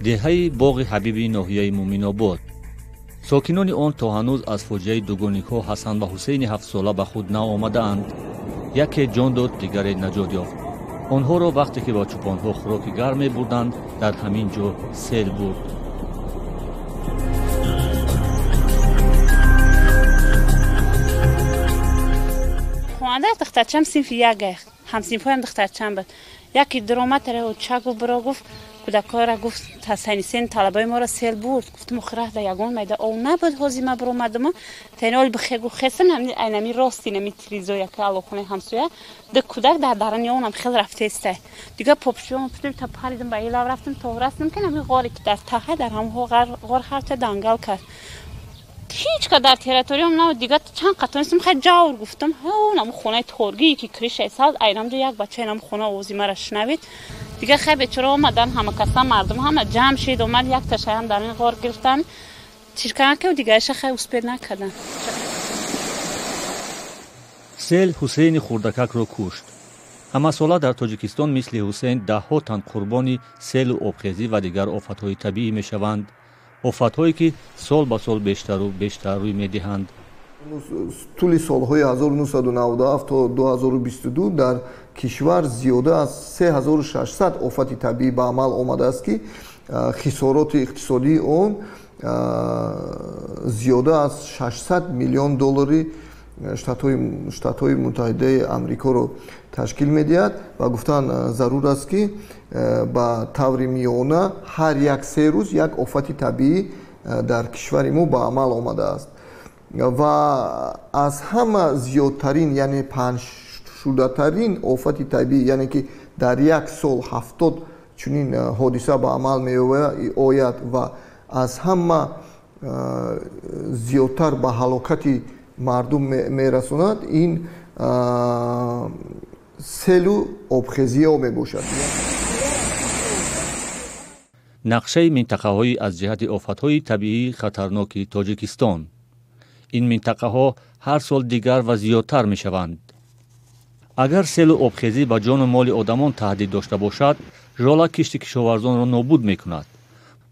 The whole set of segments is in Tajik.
Деҳаи боғи ҳабиби ноҳияи Муъминобод. Сокинони он то ҳанӯз аз фоҷиаи дугоникҳо Ҳасан ва Ҳусейни ҳафтсола ба худ наомадаанд. Яке ҷон дод, дигаре наҷот ёфт. Онҳоро вақте ки ба чӯпонҳо хӯроки гарм мебурданд, дар ҳамин ҷо сел бурд. Хонанда духтарчам синфи як, ҳамсинфҳоям духтарчам буд. Яке даромад, чагу биро гуфт, кӯдакҳоро гуфт, сен талабаи моро сел бурд. Гуфтам, охир да ягон майда ов набуд, ҳози ма биромадам. Тенол бихе гуфт, хесам айнами рости нами телевизор яке алоқонаи ҳамсоя. Ду кӯдак дар дарани онам хел рафтеста. Дигар попшиём путем та паридам ба илав рафтам, то растам ки нами ғоре ки дар таха дар ҳам ғор ҳарча дангал кард. Ҳеҷ ка дар территориям набуд. Дигар чанд қатонистам, хай ҷавр гуфтам. Ҳа, хонаи торгие ки кришаи сабз, айнамҷо як бача инам хона овози мара шунавид. Дигар хай бечора омадан, ҳама каса мардум ҳама ҷамъ шид, омад як ташаям дар ин ғор гирифтан. Чиркан ки дигараша хай успед накардан. Сел Ҳусейни хурдакакро кушт. Ҳамасола дар Тоҷикистон мисли Ҳусейн даҳҳо тан қурбони селу обхезӣ ва дигар офатҳои табиӣ мешаванд. Офатҳое ки сол ба сол бештару бештар рӯй медиҳанд. Тӯли солҳои 1997 то 2022 дар кишвар зиёда аз 3600 офати табиӣ ба амал омадааст, ки хисороти иқтисодии он зиёда аз 600 миллион доллари Штатҳои Муттаҳидаи Амрикоро ташкил медиҳад. Ва гуфтан зарур аст, ки ба таври миёна ҳар як се рӯз як офати табиӣ дар кишвари мо ба амал омадааст. Ва аз ҳама зиёдтарин, яъне паҳншудатарин офати табиӣ, яъне ки дар як сол 70 чунин ҳодиса ба амал меояд ва аз ҳама зиёдтар ба ҳалокати мардум мерасонад, ин селу обхезиҳо мебошад. Нақшаи минтақаҳои аз ҷиҳати офатҳои табиӣ хатарноки Тоҷикистон. Ин минтақаҳо ҳар сол дигар ва зиёдтар мешаванд. Агар селу обхезӣ ба ҷону моли одамон таҳдид дошта бошад, жола кишти кишоварзонро нобуд мекунад.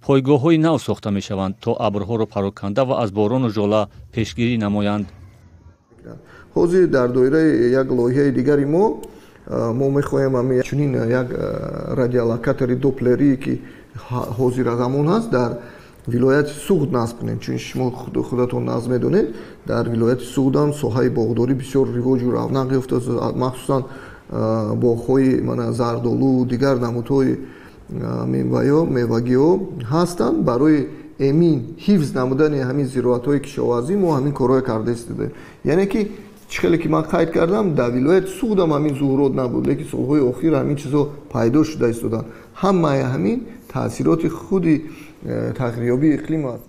Пойгоҳҳои нав сохта мешаванд, то абрҳоро пароканда ва аз борону жола пешгирӣ намоянд. Ҳозир дар доираи як лоиҳаи дигари мо мехоҳем чунин як радиолокатори доплерие, ки ҳозира замон ҳаст, дар вилояти Суғд насб кунем. Чун шумо худатон нағз медонед, дар вилояти Суғдам соҳаи боғдорӣ бисёр ривоҷу равнақ ёфтааст, махсусан боғҳои мана зардолу, дигар намудҳои мевагиҳо ҳастанд. Барои эмин ҳифз намудани ҳамин зироатҳои кишоварзӣ мо ҳамин корҳое карда истодаем. Яъне ки чӣ хеле ки ман қайд кардам, дар вилояти Суғдам ҳамин зуҳурот набуд, лекин солҳои охир ҳамин чизҳо пайдо шуда истоданд. Ҳамаи ҳамин таъсироти худи тағйирёбии иқлим аст.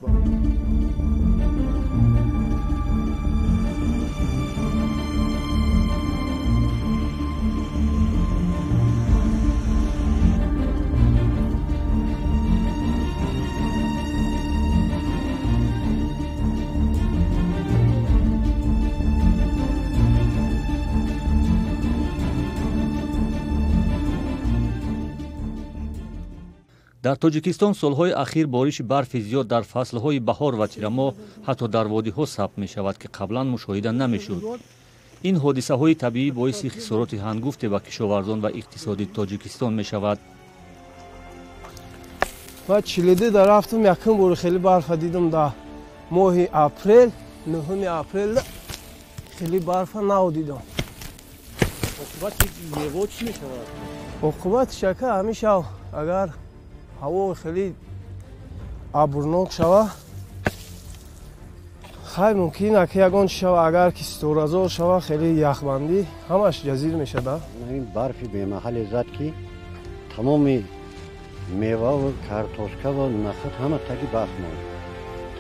Дар Тоҷикистон солҳои ахир бориши барфи зиёд дар фаслҳои баҳор ва тирамоҳ ҳатто дар водиҳо сабт мешавад, ки қаблан мушоҳида намешуд. Ин ҳодисаҳои табиӣ боиси хисороти ҳангуфте ба кишоварзон ва иқтисоди Тоҷикистон мешавад. Ма чилиди да рафтам, якум бор хеле барфа дидам да моҳи апрел, 9 апрел хеле барфа нав дидам. Оқибати мево чӣ мешавад? Оқибати шака ҳамеша агар ҳаво хеле абрнок шава, хай мумкин аки ягон чи шава, агар ки ситоразор шава, хеле яхбандӣ ҳамаш ҷазир мешада. Ин барфи бемаҳале зад, ки тамоми меваву картошкаву нахӯд ҳама таги барф монд.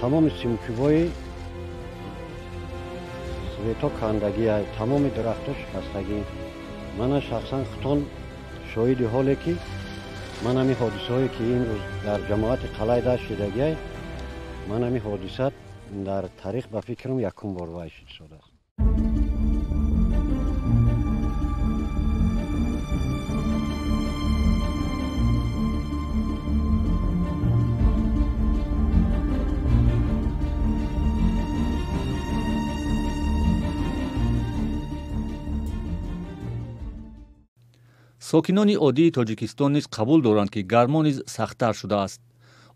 Тамоми симкӯбҳои свето кандагия, тамоми дарахтҳо шикастагӣ. Мана шахсан худтон шоҳиди ҳоле, ки ман ҳамин ҳодисаҳое, ки имрӯз дар ҷамоати Қалай дашт шидагиай, ман ҳамин ҳодиса дар таърих ба фикрам якум бор вай шуд шудааст. Сокинони оддии Тоҷикистон низ қабул доранд, ки гармо низ сахттар шудааст.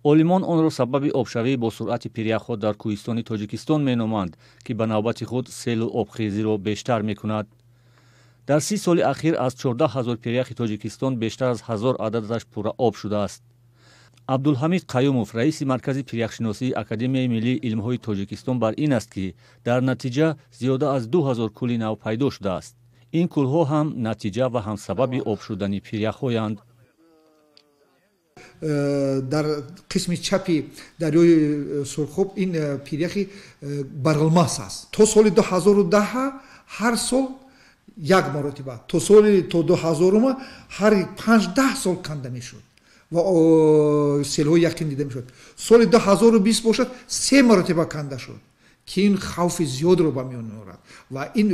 Олимон онро сабаби обшавӣ бо суръати пиряхҳо дар кӯҳистони Тоҷикистон меноманд, ки ба навбати худ селу обхезиро бештар мекунад. Дар 30 соли ахир аз 14 ҳазор пиряхи Тоҷикистон бештар аз 1000 ададаш пурра об шудааст. Абдулҳамид Қаюмов, раиси Маркази пиряхшиносии Академияи миллии илмҳои Тоҷикистон, бар ин аст, ки дар натиҷа зиёда аз 2000 кӯли нав пайдо шудааст. Ин кӯлҳо ҳам натиҷа ва ҳам сабаби об шудани пиряхҳоянд. Дар қисми чапи дарёи Сурхоб ин пиряхи Барғилмас аст. То соли 2010 ҳар сол як маротиба, то соли то 2000 ҳар 5-10 сол канда мешуд ва селҳои яқин дида мешуд. Соли 2020 бошад, се маротиба канда шуд, ки ин хавфи зиёдро ба миён меорад ва ин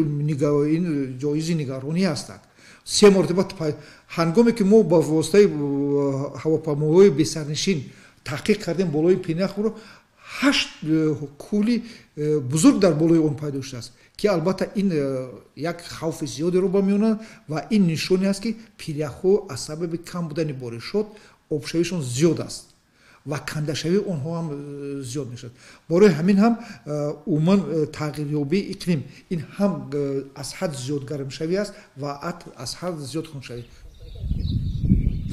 ҷоизи нигаронӣ ҳастад. Се маротиба ҳангоме ки мо ба воситаи ҳавопаймоҳои бесарнишин таҳқиқ кардем болои пиряхро, 8 кӯли бузург дар болои он пайдо шудааст, ки албатта ин як хавфи зиёдеро ба миён орад ва ин нишоне аст, ки пиряхҳо аз сабаби кам будани боришот обшавишон зиёд аст ва кандашавии онҳо ҳам зиёд мешавад. Барои ҳамин ҳам умуман тағйирёбии иқлим ин ҳам аз ҳад зиёд гармшавӣ аст ва аз ҳад зиёд хунукшавӣ.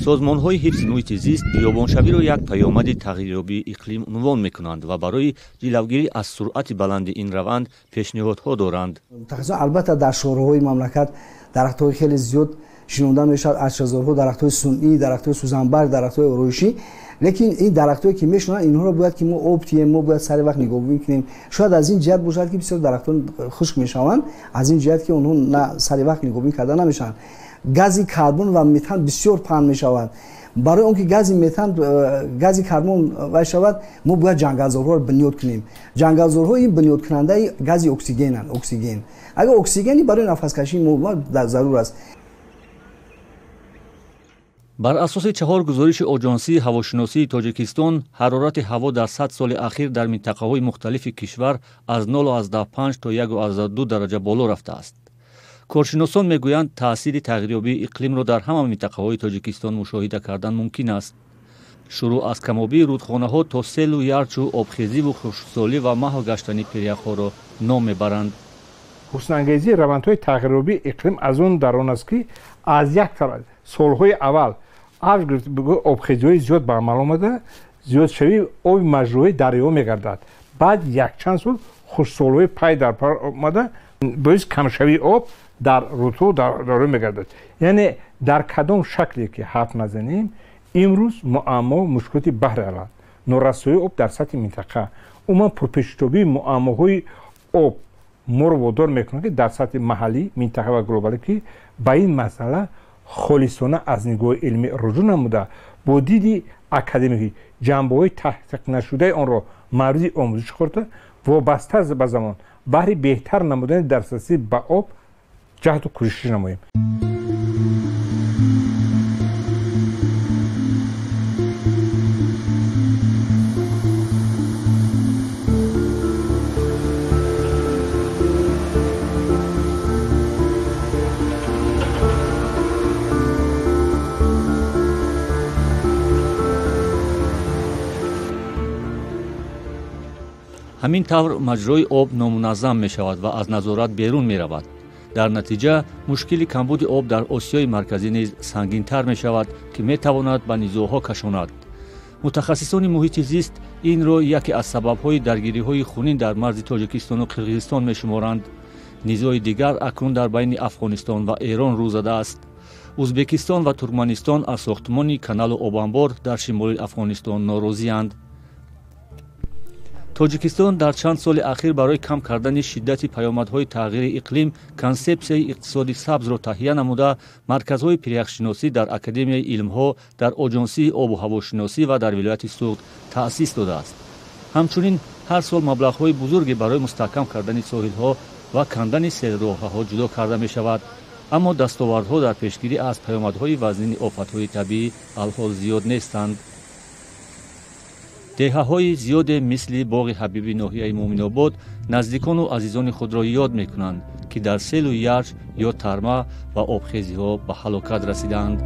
Созмонҳои ҳифзи муҳити зист биёбоншавиро як паёмади тағйирёбии иқлим унвон мекунанд ва барои ҷилавгирӣ аз суръати баланди ин раванд пешниҳодҳо доранд. Албатта, дар шоҳроҳҳои мамлакат дарахтҳои хеле зиёд шинонда мешавад, арчазорҳо, дарахтҳои сунъӣ, дарахтҳои сӯзанбарг, дарахтҳои ороишӣ. Лекин ин дарахтҳое ки мешунанд, инҳоро бояд ки мо об тиҳем, мо бояд сари вақт нигоҳубин кунем. Шояд аз ин ҷиҳат бошад, ки бисёр дарахтон хушк мешаванд, аз ин ҷиҳат ки онҳо на сари вақт нигоҳубин карда намешаванд. Гази карбон ва метан бисёр паҳн мешавад. Барои он ки гази метан, гази карбон вай шавад, мо бояд ҷангалзорҳоро бунёд кунем. Ҷангалзорҳо ин бунёдкунандаи гази оксигенанд, оксиген. Агар оксигени барои нафаскашии мо зарур аст. Бар асоси 4 гузориши Оҷонсии ҳавошиносии Тоҷикистон, ҳарорати ҳаво дар 100 соли ахир дар минтақаҳои мухталифи кишвар аз 0,5 то 1,2 дараҷа боло рафтааст. Коршиносон мегӯянд, таъсири тағйирёбии иқлимро дар ҳама минтақаҳои Тоҷикистон мушоҳида кардан мумкин аст. Шурӯъ аз камобии рудхонаҳо то селу ярчу, обхезиву хушксолӣ ва маҳв гаштани пиряхҳоро ном мебаранд. Ҳуснангезии равандҳои тағйирёбии иқлим аз он дар он аст, ки аз як тараф солҳои аввал авҷ обхезиҳои зиёд ба амал омада, зиёдшавии оби маҷрои дарё мегардад. Баъд якчанд сол хушксолиҳои пай дар пай омада, боиси камшавии об дар рудҳо дарё мегардад. Яъне дар кадом шакле ки ҳарф назанем, имрӯз муаммо мушкилоти баҳри Арал, норасоии об дар сатҳи минтақа, умуман пурпешитобии муаммоҳои об моро водор мекунад, ки дар сатҳи маҳаллӣ, минтақа ва глобалӣ ки ба ин масъала холисона аз нигоҳи илмӣ руҷӯъ намуда, бо диди академикӣ ҷанбаҳои таҳқиқнашудаи онро мавриди омӯзиш хӯрда, вобаста ба замон баҳри беҳтар намудани дастрасӣ ба об ҷаҳду кӯшиш намоем. Ҳамин тавр маҷрои об номуназзам мешавад ва аз назорат берун меравад. Дар натиҷа мушкили камбуди об дар Осиёи Марказӣ низ сангинтар мешавад, ки метавонад ба низоъҳо кашонад. Мутахассисони муҳити зист инро яке аз сабабҳои даргириҳои хунин дар марзи Тоҷикистону Қирғизистон мешуморанд. Низои дигар акнун дар байни Афғонистон ва Эрон рӯ задааст. Ӯзбекистон ва Туркманистон аз сохтмони каналу обанбор дар шимоли Афғонистон норозианд. Тоҷикистон дар чанд соли ахир барои кам кардани шиддати паёмадҳои тағйири иқлим консепсияи иқтисоди сабзро таҳия намуда, марказҳои пиряхшиносӣ дар Академияи илмҳо, дар Оҷонсии обу ҳавошиносӣ ва дар вилояти Суғд таъсис додааст. Ҳамчунин ҳар сол маблағҳои бузурге барои мустаҳкам кардани соҳилҳо ва кандани селроҳаҳо ҷудо карда мешавад. Аммо дастовардҳо дар пешгирӣ аз паёмадҳои вазнини офатҳои табиӣ алҳол зиёд нестанд. Деҳаҳои зиёде мисли Боғи Ҳабиби ноҳияи Муъминобод наздикону азизони худро ёд мекунанд, ки дар селу ярч ё тарма ва обхезиҳо ба ҳалокат расидаанд.